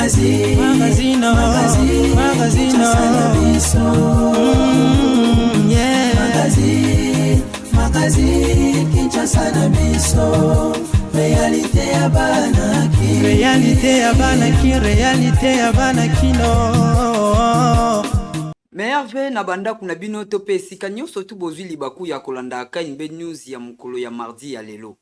Magazine, Magazine, magazine, magazine, Kinshasa na biso. Yeah. Magazine, magazine, Kinshasa na biso. Réalité ya bana Kin. Réalité ya bana Kin, réalité ya bana Kin. Merve na bandako na bino to mpe esika nyonso tu bozwi libaku ya kolanda KNB News ya mokolo ya mardi ya lelo.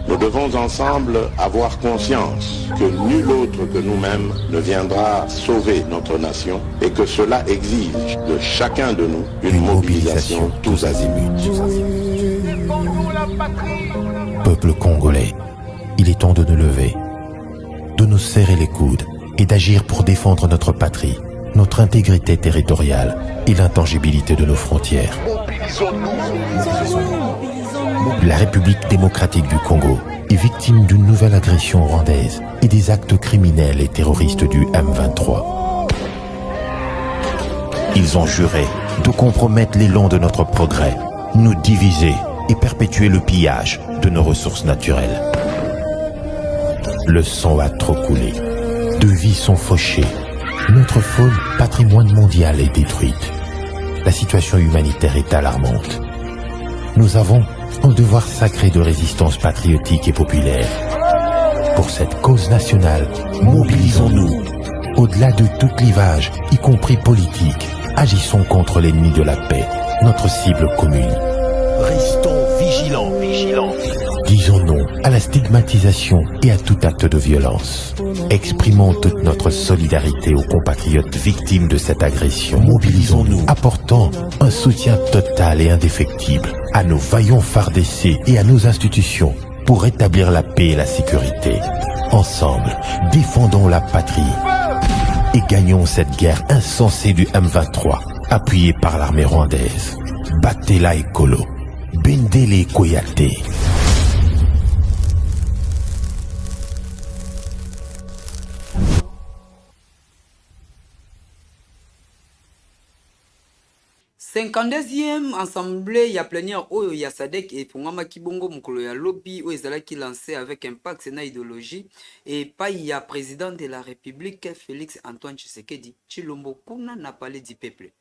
Nous devons ensemble avoir conscience que nul autre que nous-mêmes ne viendra sauver notre nation et que cela exige de chacun de nous une mobilisation tous azimuts. Peuple congolais, il est temps de nous lever, de nous serrer les coudes et d'agir pour défendre notre patrie, notre intégrité territoriale et l'intangibilité de nos frontières. La République démocratique du Congo est victime d'une nouvelle agression rwandaise et des actes criminels et terroristes du M23. Ils ont juré de compromettre l'élan de notre progrès, nous diviser et perpétuer le pillage de nos ressources naturelles. Le sang a trop coulé. Deux vies sont fauchées. Notre faune, patrimoine mondial, est détruite. La situation humanitaire est alarmante. Nous avons un devoir sacré de résistance patriotique et populaire. Pour cette cause nationale, mobilisons-nous. Au-delà de tout clivage, y compris politique, agissons contre l'ennemi de la paix, notre cible commune. Restons vigilants, vigilants. Disons non à la stigmatisation et à tout acte de violence. Exprimons toute notre solidarité aux compatriotes victimes de cette agression. Mobilisons-nous, apportant un soutien total et indéfectible à nos vaillants FARDC et à nos institutions pour rétablir la paix et la sécurité. Ensemble, défendons la patrie et gagnons cette guerre insensée du M23, appuyée par l'armée rwandaise. Batela Ekolo, Bendele ekweya te. Cinquante-deuxième assemblée ya plénière oyo ya SADC efungwamaki bongo mokolo ya lobi, oyo ezalaki lancé avec impact na idéologie epai ya président de la République Félix Antoine Tshisekedi Tshilombo kuna na Palais du Peuple.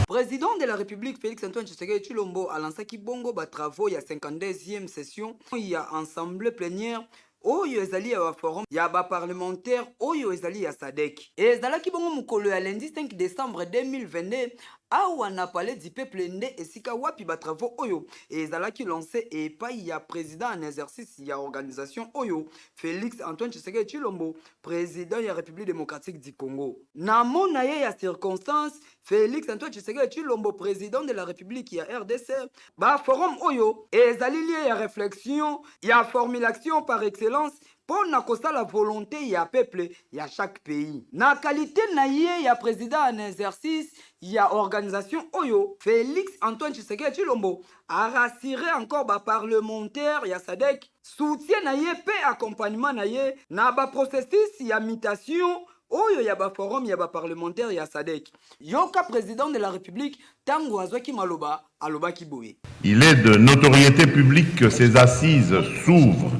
Président de la République Félix Antoine Tshisekedi Tshilombo alansaki bongo batravaux ya 52e session ya assemblée plénière oyo ezali ya baforum ya baparlementaire oyo ezali ya SADC. Ezalaki bongo mokolo ya lundi 5 décembre 2022 awa na Palais du Peuple, nde esika wapi batravaux oyo ezalaki lancé epai ya président en exercice ya organisation oyo, Félix Antoine Tshisekedi Tshilombo, président ya République démocratique du Congo. Na mona ye ya circonstance, Félix Antoine Tshisekedi Tshilombo, président de la République ya RDC, baforum oyo ezali lieu ya réflexion, ya formulation par excellence mpo na kosala volonté ya peuple ya chaque pays. Na qualité na ye ya président en exercice ya organisation oyo, Félix Antoine Tshisekedi Tshilombo arassuré encore baparlementaire ya SADC soutien na ye mpe accompagnement na ye na baprocessus ya mutation oyo ya baforum ya baparlementaire ya SADC. Yoka président de la République ntango azwaki maloba, alobaki boye: Il est de notoriété publique que ces assises s'ouvrent,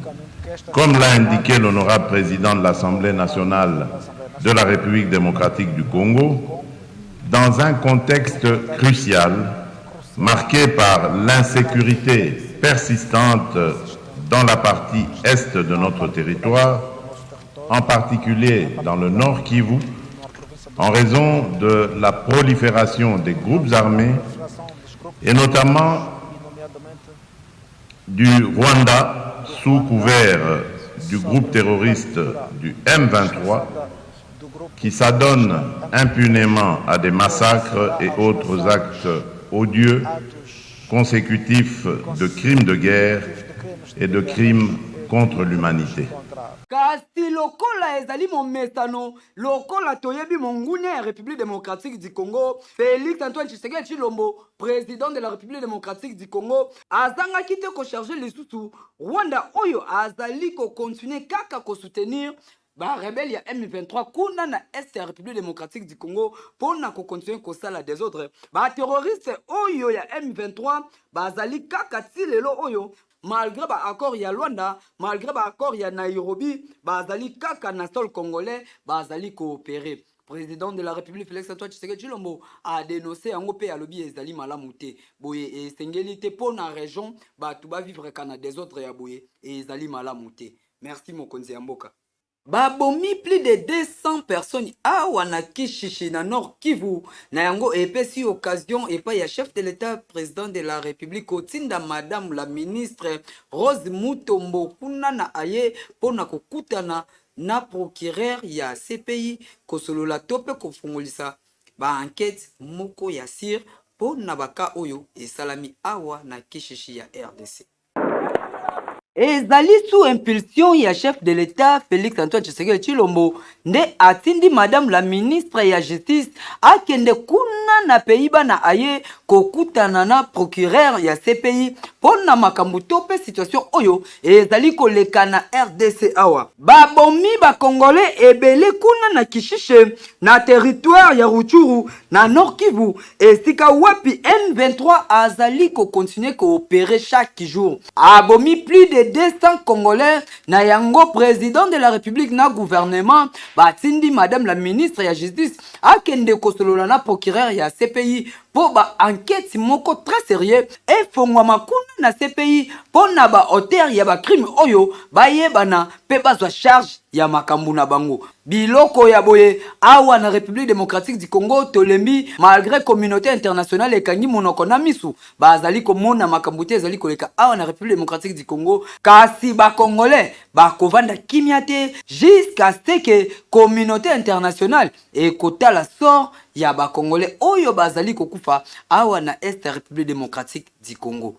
comme l'a indiqué l'honorable président de l'Assemblée nationale de la République démocratique du Congo, dans un contexte crucial marqué par l'insécurité persistante dans la partie est de notre territoire, en particulier dans le nord Kivu, en raison de la prolifération des groupes armés et notamment du Rwanda sous couvert du groupe terroriste du M23 qui s'adonne impunément à des massacres et autres actes odieux consécutifs de crimes de guerre et de crimes contre l'humanité. Kasi lokola ezali momesano, lokola toyebi monguna ya République démocratique du Congo, Félix Antoine Tshisekedi Tshilombo, président de la République démocratique du Congo, azangaki te kocharger lisusu Rwanda oyo azali kocontinuer kaka kosoutenir. Ba rebelles ya M23 kuna na est ya Republique democratique du Congo mpo na ko continuer kosala desordre. Ba terroristes oyo ya M23 bazali kaka ti lelo oyo malgre ba accords ya Luanda, malgre ba accords ya Nairobi, bazali kaka na sol congolais bazali cooperer. President de la Republique Felix Antoine Tshisekedi Tshilombo a denoncer yango mpe alobi ezali malamu te. Boye esengeli te mpo na region bato ba vivre ka na desordre ya boye ezali malamu te. Merci mokonzi ya mboka. Babomi plus de 200 personnes awa na Kishishi na Nord Kivu, na yango epesi occasion epai ya chef de l'Etat president de la Republique kotinda madame la ministre Rose Mutombo kuna na aye mpo na kokutana na procureur ya CPI kosolola to mpe kofongolisa ba enquetes moko ya sur mpo na ba cas oyo esalami awa na Kishishi ya rdc. Ezali sous impulsion ya chef de l'Etat Felix Antoine Tshisekedi Tshilombo nde atindi madame la ministre ya justice akende kuna na Pays-Bas na aye kokutana na procureur ya CPI mpo na makambo to mpe situation oyo ezali koleka na rdc awa. Babomi ba Congolais ebele kuna na Kishishe na territoire ya Rutshuru na Nord Kivu esika wapi M23 azali ko continuer ko operer chaque jour. Abomi plus de 200 Congolais na yango president de la Republique na gouvernement batindi madame la ministre ya justice akende kosolola na procureur ya CPI mpo ba enquete moko très sérieux efongwama kuna na CPI mpo na ba auteurs ya ba crime oyo bayebana mpe bazwa charge ya makambo na bango. Biloko ya boye awa na Republique democratique du Congo tolembi, malgre communaute internationale ekangi monoko na misu, bazali komona makambo te ezali koleka awa na Republique democratique du Congo, kasi ba congolais bakovanda kimia te jusqu'à ce que communaute internationale ekotala sort ya ba congolais oyo bazali kokufa awa na est ya Republique democratique du Congo.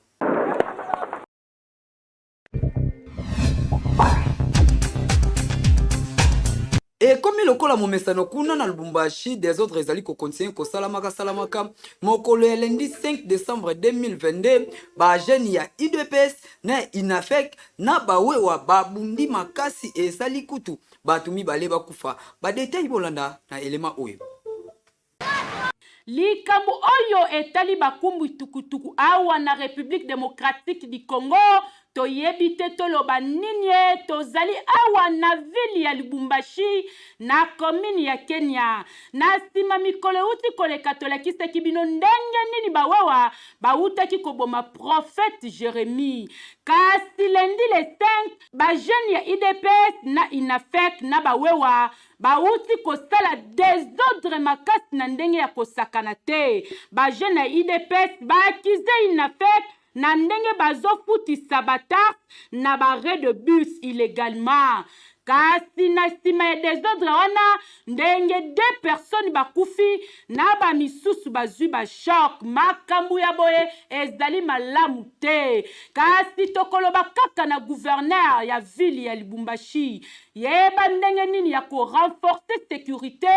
Ekomi lokola momesano kuna na Lubumbashi, desordre ezali ko continuer kosalamaka salamaka. Mokolo ya lundi 5 decembre 2022, ba jeunes ya udps na UNAFEC na ba wewa babundi makasi esali kutu bato mibale bakufa. Ba details bolanda na elema oyo. Likambo oyo etali bakumbi tukutuku awa na Republique democratique du Congo toyebi te toloba nini tozali awa na ville ya Lubumbashi na commune ya Kenya. Na nsima mikolo euti koleka tolakisaki bino ndenge nini bawewa bawutaki koboma prophète Jeremie. Kasi lundi le 5 ba jeunes ya udps na UNAFEC na bawewa Bawuti kosala desordre makasi na ndenge ya kosakana te. Ba jeunes ya udps ba accuser UNAFEC na ndenge bazofutisa ba taxes na ba arrets de bus illegalement. Kasi na sima ya desordre wana ndenge deux personnes bakufi na ba misusu bazui ba choc. Makambu ya boye ezali malamu te. Kasi tokoloba kaka na gouverneur ya ville ya Lubumbashi Yeba ndenge nini ya ko renforcer securite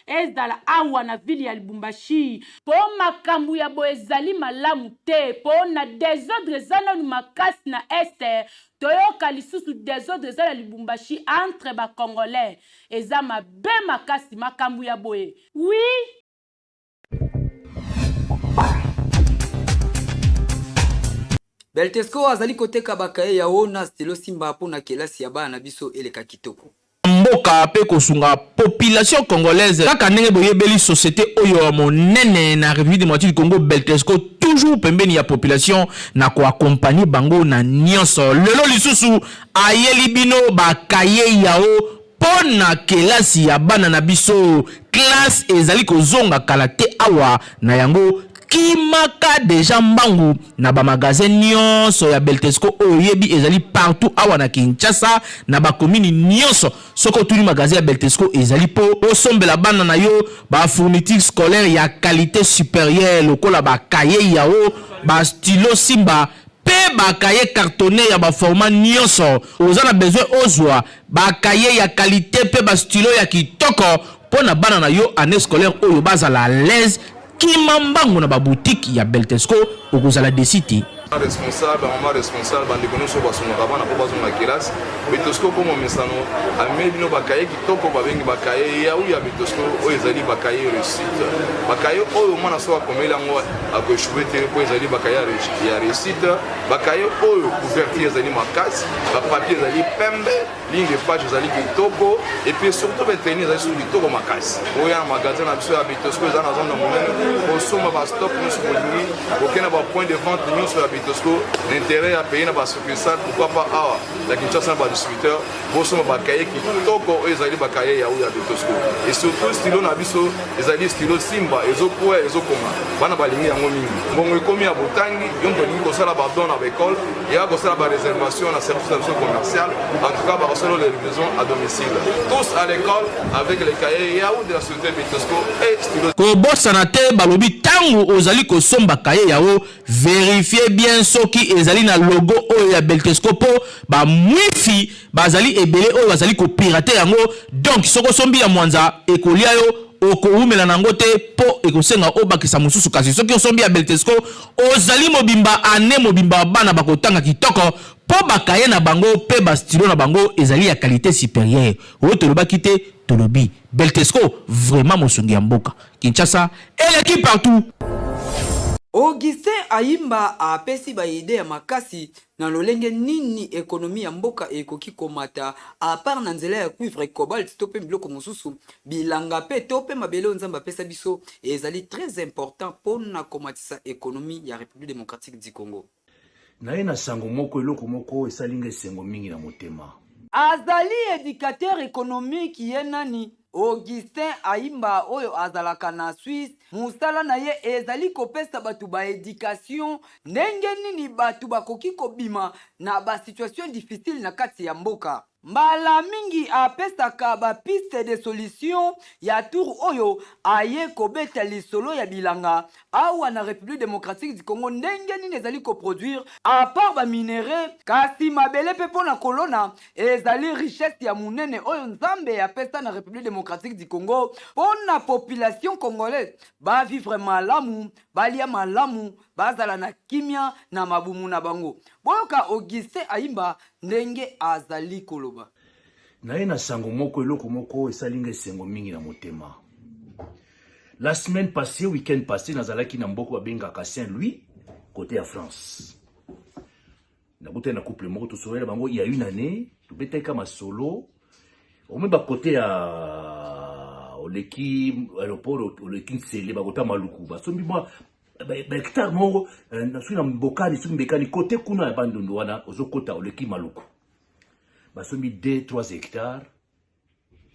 ezala awa na ville ya Lubumbashi po makambu ya boye ezali malamu te po na desordre eza nanu makasi na est toyoka lisusu desordre eza na Lubumbashi entre ba congolais eza mabe makasi makambu ya boye oui. Beltesco azali koteka ba cahiers ya o na stylo simba mpo na kelasi ya bana na biso eleka kitoko. Mboka pe kosunga population congolaise kaka ndenge boyebeli societe oyo ya monene na Republique democratique du Congo Beltesco toujours pembeni ya population na ko accompagner bango na nionso lelo lisusu ayeli bino ba cahiers yao Mpo na kelasi ya bana na biso, classe ezali kozonga kala te awa, na yango kimaka dejà mbangu na ba magasins nionso ya Beltesco oyo oyebi ezali partout awa na Kinshasa na ba communes nionso. Soki otuni magasin ya Beltesco ezali mpo osombela bana na yo ba fournitures scolaires ya qualite superieure lokola ba cahiers Yao, ba stylos Simba Pe ba cahiers cartonnes ya ba formats nionso. Oza na besoin ozua ba cahiers ya qualite pe ba stylos ya kitoko po na bana na yo annee scolaire oyo bazala à l'aise, kima mbangu na ba boutiques ya Beltesco okozala deçu te. Responsable, ba mama responsable, bandeko nyonso basungaka bana mpo bazonga kelasi. Betosco mpo momesano amemi bino bakaye kitoko babengi bakaye yau ya Betosco, oyo ezali bakaye réussite. Bakaye oyo mwana soki akomeli yango akoechoue te, mpo ezali bakaye ya réussite. Bakaye oyo couverture ezali makasi, bapapier ezali pembe, ligne de page ezali kitoko, et puis surtout beteni ezali susu kitoko makasi. Oya na magasin na biso ya Betosco, eza na zone na monene, kosomba bastock nyonso bolingi, kokende ba point de vente nyonso ya Betosco na intérêt ya pays na basuccursale, pourquoi pas awa na Kinshasa na badistributeur, bosomba bakaye kitoko oyo ezali bakaye ya oyo ya Betosco. Et surtout stylo na biso ezali stylo Simba, ezokwea ezokoma, bana balingi yango mingi. Mbongo ekomi ya botangi, yo moto olingi kosala badon na baekole, ya kosala baréservation na service na biso commercial. En tout cas bakosala les livraisons à domicile. Tous à l'école avec les cahiers Yahoo de la société Betosco et stylo. Kobosana te, balobi ntango ozali kosomba kaye yao, verifie bien soki ezali na logo oyo ya Beltesco, mpo bamwifi bazali ebele oyo bazali kopirate yango. Donc soki osombi ya mwanza, ekolia yo, okowumela na yango te mpo ekosenga obakisa mosusu. Kasi soki osombi ya Beltesco, ozali mobimba, ane mobimba bana bakotanga kitoko, mpo bakaye na bango mpe bastylo na bango ezali ya qualité supérieure. Oyo tolobaki te, tolobi Beltesco vraiment mosungi ya mboka. Kinshasa eleki partout. Augustin Ayimba apesi baidées ya makasi na lolenge nini économie ya mboka ekoki komata, à part na nzela ya cuivre, cobalt to mpe biloko mosusu. Bilanga mpe to mpe mabele oyo Nzambe apesa biso ezali très important mpona komatisa économie ya République démocratique du Congo. Naye na sango moko, eloko moko esali nga esengo mingi na motema. Azali éducateur économique. Ye nani? Augustin Ayimba oyo azalaka na Swisse. Mosala na ye ezali kopesa bato baéducation, ndenge nini bato bakoki kobima na basituation difficile na kati ya mboka. Mbala mingi apesaka bapiste de solution. Ya tour oyo aye kobeta lisolo ya bilanga awa na République démocratique du Congo, ndenge nini ezali koproduire à part baminerais, kasi mabele mpe mpo na kolona ezali richesse ya monene oyo Nzambe apesa na République démocratique du Congo, mpo na population congolaise bavivre malamu, balia malamu, bazala na kimia na mabumu na bango. Boyoka Augustin Ayimba ndenge azali koloba. Naye na sango moko, eloko moko esali nga esengo mingi na motema. La semaine passée, week-end passé, nazalaki na mboka babengaka Saint-Louis, côté ya France. Nakutani na couple moko, tosolela bango il y a une année, tobetaki ka masolo omoi bakote ya oleki aéroport, oleki Nsele, bakota Maluku, basombi mwa bahectare moko soki na Mbokani, soki Mbekani, kote kuna ya Bandundu wana, ozokota oleki Maluku, basombi 2 3 hectares.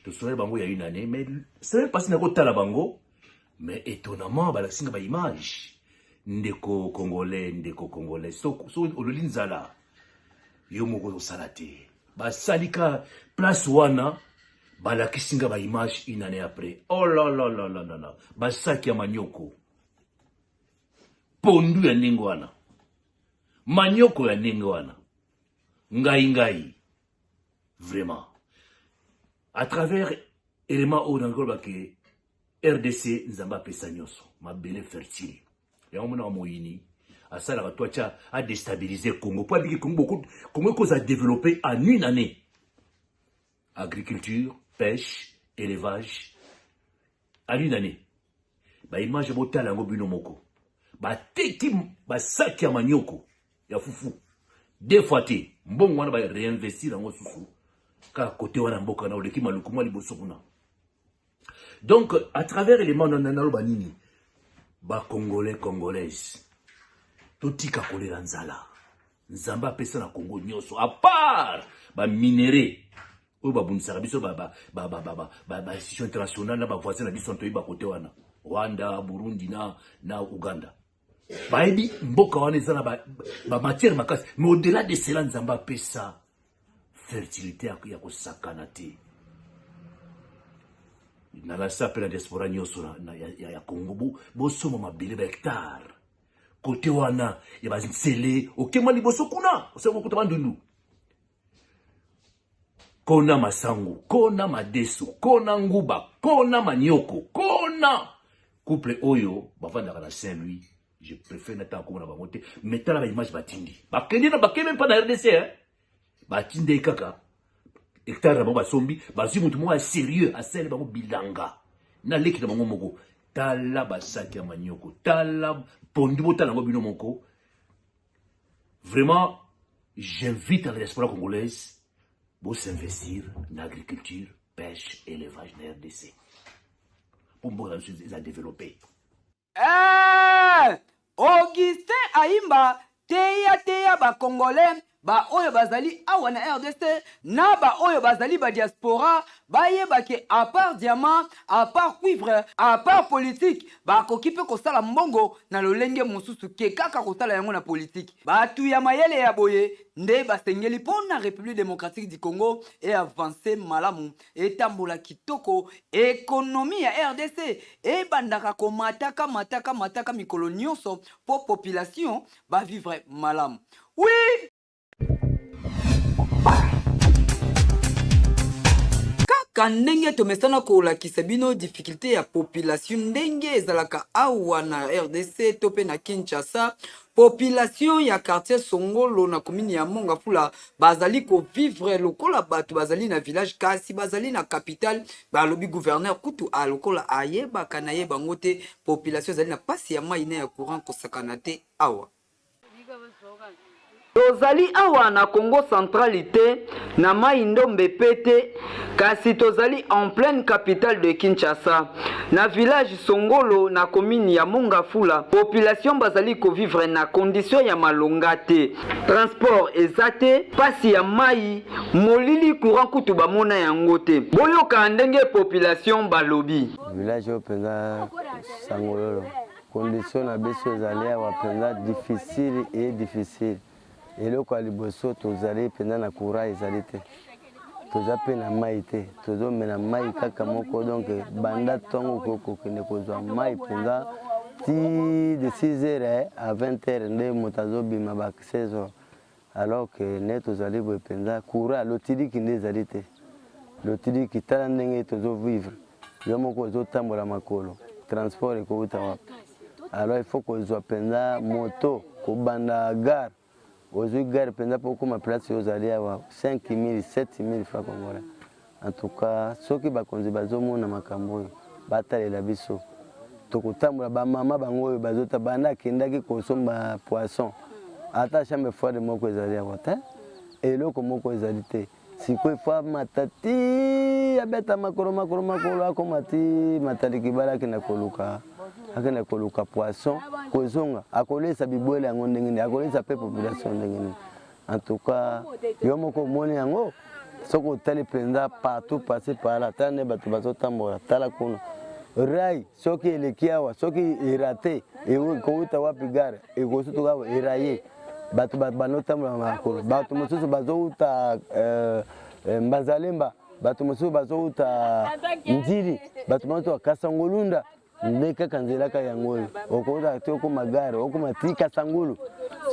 Tosololi bango ya une année, mais semaine passée nakotala bango, mais étonnamment balakisi nga baimage. Ndeko congolais, ndeko congolais, so ololi nzala, yo moko ozosala te. Basali ka place wana, balakisi nga baimage une année après. Oh là là là là là là, basaki ya manioko, pondu ya ndenge wana, manioko ya ndenge wana. Ngai ngai vraiment, à travers élément oyo nakoloba ke RDC, Nzambe apesa nyonso, mabele fertile. Yango monaka moyini asalaka to atya adéstabiliser Congo, mpo abiki Congo, Congo ekozala développé en une année. Agriculture, pêche, élevage, en une année. Baimage botala yango bino moko. Bateki basaki ya manioko ya fufu deux fois te. Mbongo wana baréinvestir yango susu kaka kote wana, mboka na oleki Maluku mwa liboso kuna. Donc à travers élément naloba nini? Bacongolais, congolaise, totika kolela nzala. Nzambe apesa na Congo nyonso, à part baminerais oyo babundisaka biso, bainstitution internationale na bavoisin na biso. Toyeba kote wana, Rwanda, Burundi na Uganda, bayebi mboka wana eza na bamatière makasi. Mais au-delà de cela, Nzambe apesa fertilité ya kosakana te. Nalasa mpe na diaspora nyonso ya Congo, bosomba mabele, bahectare kote wana ya banzele, okema liboso kuna, osali kokuta Bandundu, kona masangu, kona madesu, kona nguba, kona manioko. Kona couple oyo bavandaka na Saint Louis. Je préfère natanga kombo na bango te, mais tala ba image batindi. Bakende na bakende mpa na RDC hein. Batindi kaka hectare na bango basombi, bazwi moto moko ya sérieux asali bango bilanga na leki na bango moko. Tala basaki ya manioko, tala pondu, botala yango bino moko. Vraiment, j'invite à la diaspora congolaise bo s'investir na agriculture, pêche, élevage na RDC. Po mboka na biso eza développé. Eh! Augustin Ayimba teya teya ba congolais ba oyo bazali awa na rdc na ba oyo bazali ba diaspora bayeba ke à part diamant, à part cuivre, à part politique bakoki mpe kosala mbongo na lolenge mosusu ke kaka kosala yango na politique. Batu ya mayele ya boye nde basengeli mpo na Republique democratique du Congo e avancer malamu, etambola kitoko, economie ya rdc ebandaka komataka mataka mataka mikolo nionso mpo population ba vivre malamu. Oui! Kaka ndenge tomesana kolakisa bino difficulte ya population ndenge ezalaka awa na rdc to pe na Kinshasa, population ya quartier Songolo na commune ya Mont-Ngafula bazali ko vivre lokola bato bazali na village kasi bazali na capitale. Balobi gouverneur kutu a lokola ayebaka na ye bango te, population ezali na pasi ya mayi na ya courant kosakana te awa. Tozali awa na Kongo central te, na Mayi Ndombe pe te, kasi tozali en pleine capitale de Kinshasa, na village Songolo na commune ya Mont-Ngafula, population bazali ko vivre na condition ya malonga te, transport eza te, pasi ya mayi, molili, courant kutu bamona yango te. Boyoka ndenge population balobi. Village oyo penza Sangololo. Condition na biso ezali awa mpenza difficile et difficile. Eloko ya liboso tozali mpenza na courant ezali te, toza mpe na mai te, tozomela mai kaka moko donc banda ntongo okoki kokende kozwa mai mpenza ti de 6 heures à 20 heures nde moto azobima ba 16 heures alors que nde tozali boye mpenza courant lotiliki nde ezali te lotiliki tala ndenge tozo vivre yo moko ozotambola makolo transport ekowuta wapi alors il faut kozwa mpenza moto kobanda gare ozwi gare mpenza mpo okoma place oyo ozali awa 5000 7000 francs congolais en tout cas soki bakonzi bazomona makambo oyo batalela biso tokotambola bamama bango oyo bazota banda akendaki kosomba poisson ata chambre froide moko ezali awa te eloko moko ezali te sikoyo ifo amata ti abeta makolo makolo makolo akoma ti matali kibala akenda koluka akenda koluka poisson kozonga akolesa bibwele yango ndenge nini akolesa mpe population ndenge nini en tout cas yo moko omoni yango soki otali mpenza partout passe par là tala nde bato bazotambola tala kuna rai soki eleki awa soki erate ekowuta wapi gare ekosutuka awa eraye bato banotambola makolo bato mosusu bazowuta euh, euh, mbanzalemba bato mosusu bazowuta ndili bato mosusu kasangolunda nde kaka nzela ka yango oyo okouta ti okoma gare okoma ti kasangulu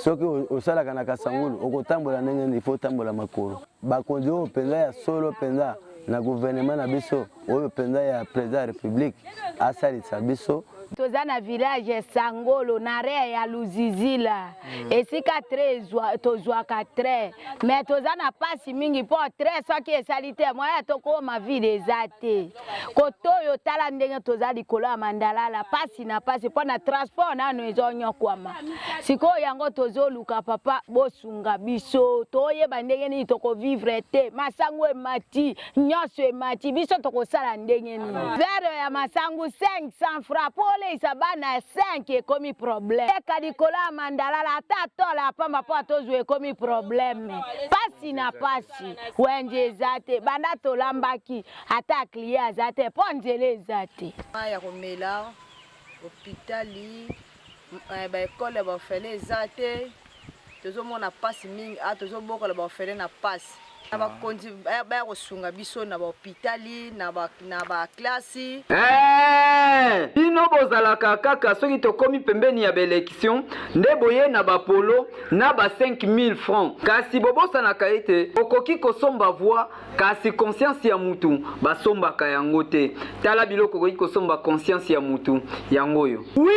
soki osalaka na kasangulu okotambola ndenge nini ifo otambola makolo bakonzi oyo mpenza ya solo mpenza na guvernema na biso oyo mpenza ya president ya republike asalisa biso toza na village sangolo na area ya luzizila mm. esika tre tozwaka tre me toza na mpasi mingi mpo tre soki esali te moya tokoma ville eza te kotoyo tala ndenge toza likolo ya mandalala pasi na pasi mpo na transport nano ezonyokwama sikoyo yango tozoluka papa bosunga biso toyeba ndenge nini tokovivre te masangu emati nyonso emati biso tokosala ndenge nini vere ya masangu 500 francs mpo oleisa bana 5 ekomi problème eka likolo ya mandalala ata tola ya pamba mpo atozwa ekomi problème pasi na pasi wenze eza te banda tolambaki ata client aza te mpo nzela eza te. Mayi ya komela, hopitali, eh, ba ekole ya ba orphelin eza te, tozomona pasi mingi a tozobokola ba orphelin na pasi na bakonzi baya kosunga biso na bahopitali na baklasi eh, bino bozalaka kaka soki tokomi pembeni ya baelection nde boye na bapolo na ba 5000 francs kasi bobosanaka ete okoki kosomba voi Kasi conscience ya mutu basombaka yango te. Tala biloko okoki kosomba conscience ya mutu yango oyo. Oui!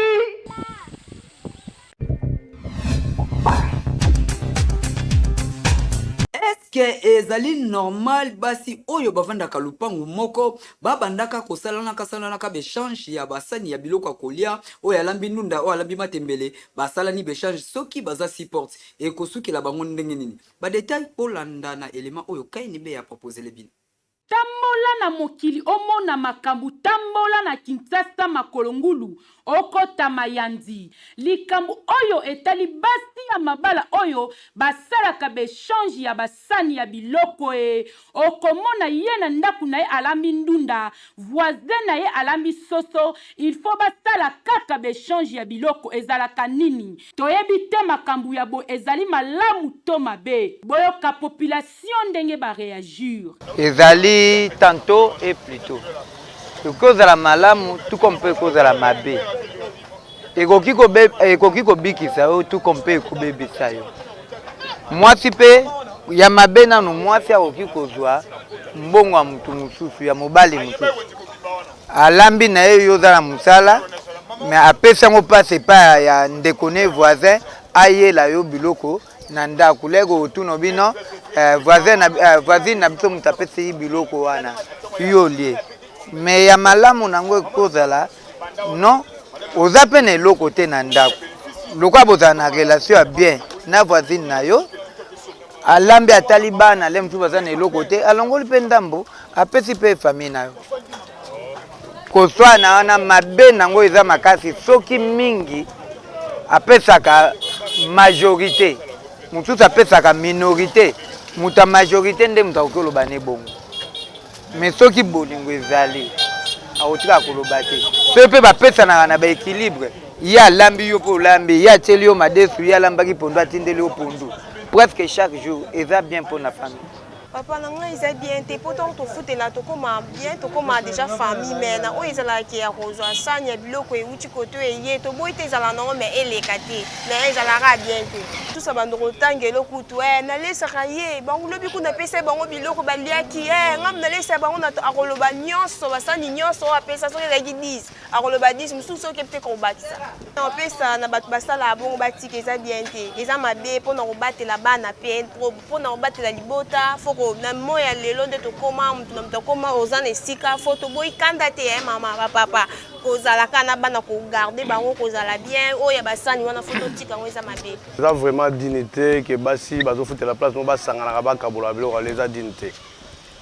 Est-ce que ezali normal basi oyo bavandaka lupangu moko babandaka kosalanaka salanaka b'echange ya basani ya biloko ya kolia, oyo alambi ndunda, oyo alambi matembele, basalani b'echange soki baza support ekosukela bango ndenge nini? Ba details bolanda na element oyo KNB a proposele bino. Tambola na mokili omona makambu tambola na Kinshasa makolo ngulu okota mayanzi likambu oyo etali basi ya mabala oyo basalaka ba echange ya ba sani ya biloko ee okomona ye na ndaku na ye alambi ndunda voisin na ye alambi soso il faut basala kaka ba echange ya biloko ezalaka nini toyebi te makambu ya boye ezali malamu to mabe boyoka population ndenge ba reagir. Ezali tantot et plutot. Ekoki kozala malamu tout comme mpe ekozala mabe. Ekoki kobe, ekoki kobikisa yo tout comme mpe ekobebisa yo. Mwasi mpe ya mabe nanu, mwasi akoki kozwa mbongo ya motu mosusu, ya mobali mosusu. Alambi na ye, yo oza na mosala, mais apesi yango mpasi epai ya ndeko ne voisin ayela yo biloko na ndako leke otuna bino eh, voisin na, eh, voisine na biso moto apesi biloko wana yo olie me ya malamu na yango ekozala non oza mpe na eloko te na ndako lokola bozala na relation ya bien na voisine na yo alambi atali bana le mosusu baza na eloko te alongoli mpe ndambo apesi mpe famille na yo Koswana wana mabe nango eza makasi soki mingi apesaka majorite mosusu apesaka minorite moto ya majorite nde moto akoki koloba ne bongo me soki bolingo ezali akotikaka koloba te soki mpe bapesanaka na baequilibre ye alambi yo mpe olambi ye atieli yo madesu ye alambaki pondu atindeli yo pondu presque chaque jour eza bien mpo na famille. Papa na ngai eza bien te po ntango tofutela tokoma bien tokoma deja famille mais na oyo ezalaka ke ya kozwa sani ya biloko ewuti kote oyo eye toboyi te ezala nango mais eleka te mais ezalaka bien te tusa bando kotanga eloko kutu eh, nalesaka ye bango lobi kuna apesa ye bango biloko baliaki eh, ngai nalesa bango akoloba nyonso basani nyonso oyo apesa soki ezalaki 10 akoloba 10 mosusu soki mpe kobakisa opesa na bato basalaka bongo batika eza bien te eza mabe mpona kobatela bana mpe mpona kobatela libota fo na moi ya lelo nde tokoma moto na moto akoma oza na esika fo toboyi kanda te eh, mama bapapa kozala kaka na bana kogarde bango kozala bien oyo ya basani wana fo totika yango eza mabe eza vraiment digne te ke basi bazofutela place moko basanganaka bakabola biloko alo eza digne te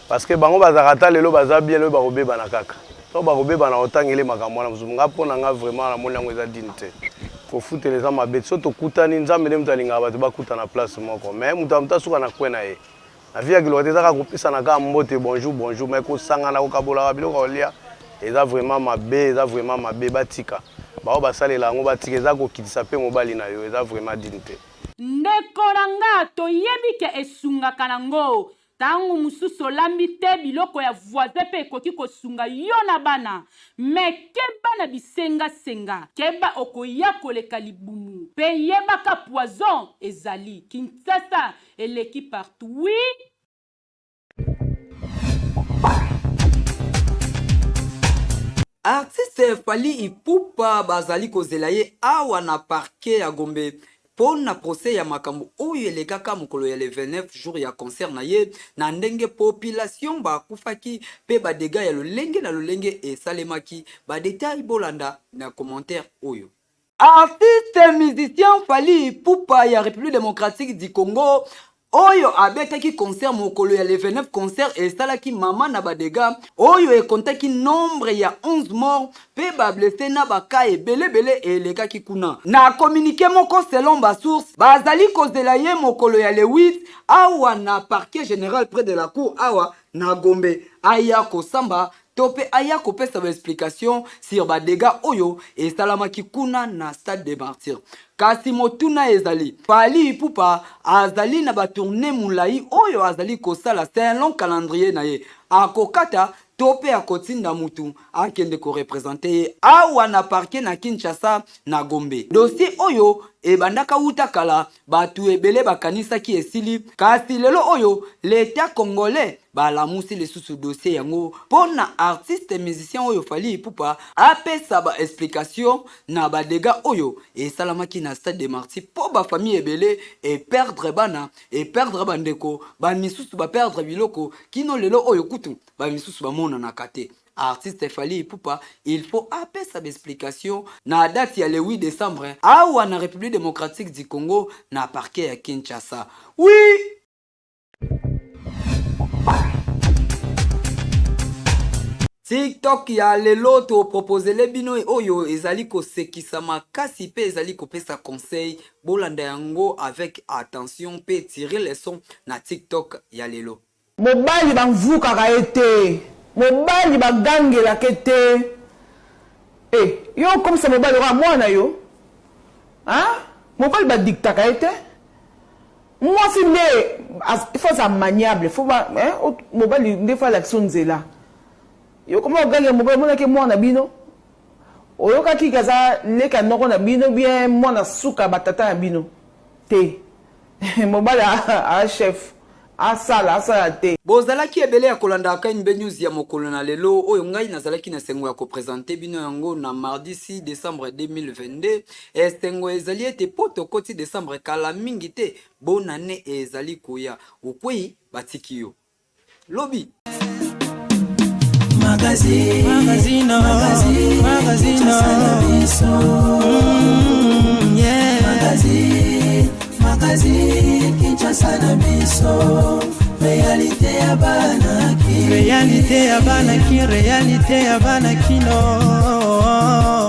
Parce que bango bazalaka ata lelo baza bien lobi bakobebana kaka. Tango bakobebana otangele makambo wana mosusu. Nga pona nga vraiment namoni yango eza digne te. Kofutela eza mabe te. Soki tokutani Nzambe nde moto alingaka bato bakutana place moko. Mais moto na moto asuka na coin na ye. Na vie ya kiloka te eza kaka kopesana kaka mbote bonjour bonjour mais kosangana kokabolaka biloko ya kolia eza vraiment mabe eza vraiment mabe batika. Baoyo basalela yango batika eza kokitisa pe mobali na yo eza vraiment digne te. Ndeko na nga toyebi ke esungaka na ngo Tango mususu olambi te biloko ya voisin pe ekoki kosunga yo na bana mais keba na bisenga senga keba okoya koleka libumu pe yebaka poison ezali Kinshasa eleki partout oui. Artiste Fally Ipupa bazali kozela ye awa na parquet ya Gombe po na procès ya makambo oyo elekaka mokolo ya le 29 jour ya concert na ye na ndenge population bakufaki pe ba degats ya lolenge na lolenge esalemaki. Ba details bolanda na commentaire oyo. Artiste musicien Fally Ipupa ya Republique democratique du Congo oyo abetaki concert mokolo ya le 29 concert esalaki mama na ba degats oyo ekontaki nombre ya 11 morts pe ba blesses na ba cas ebele ebele elekaki kuna. Na communique moko selon ba sources bazali kozela ye mokolo ya le 8 awa na parquet general près de la cour awa na Gombe aya kosamba to pe aya kopesa ba explications sur ba degats oyo esalamaki kuna na stade des Martyrs. Kasi motuna ezali, Fally Ipupa azali na ba tournees mulayi oyo azali kosala selon calendrier na ye, akokata to pe akotinda mutu akende ko representer ye awa na parquet na Kinshasa na Gombe? Dossier oyo ebandaka wuta kala, batu ebele bakanisaki esili, kasi lelo oyo l'etat congolais balamusi lisusu dossier yango mpo na artiste musicien oyo Fally Ipupa apesa ba explications na ba degats oyo esalamaki na stade des Martyrs mpo ba familles ebele e perdre bana, e perdre ba ndeko, ba misusu ba perdre biloko kino lelo oyo kutu ba misusu bamonanaka te. Artiste Fally Ipupa il faut apesa ba explications na date ya le 8 decembre awa na Republique democratique du Congo na parquet ya Kinshasa. Oui! TikTok ya lelo to proposele bino oyo ezali kosekisa makasi pe ezali kopesa conseil, bolanda yango avec attention pe tirer leçon na TikTok ya lelo. Mobali ba mvukaka ye te mobali ba gangelaka ye te eh yo okomisa mobali lokola mwana na yo hein mobali ba dictaka ye te mwasi nde il faut azala maniable faut ba hein mobali nde faut alakisa yo nzela yo koma ogangela mobali omonaki ye mwana na bino oyokaki ke aza leki ya noko na bino bien mwana suka ya ba tata na bino te mobali aza chef asala asala te. Bozalaki ebele ya kolanda KNB News ya mokolo na lelo oyo ngai nazalaki na esengo ya ko presenter bino yango na mardi 6 decembre 2022. Esengo ezali ete po tokoti decembre kala mingi te bonne annee ezali koya. Okweyi batiki yo. Lobi. Magazine, magazine, magazine, magazine, yeah. Magazine, magazine, Kinshasa na biso, réalité ya bana ki, réalité ya bana ki, réalité ya bana kino.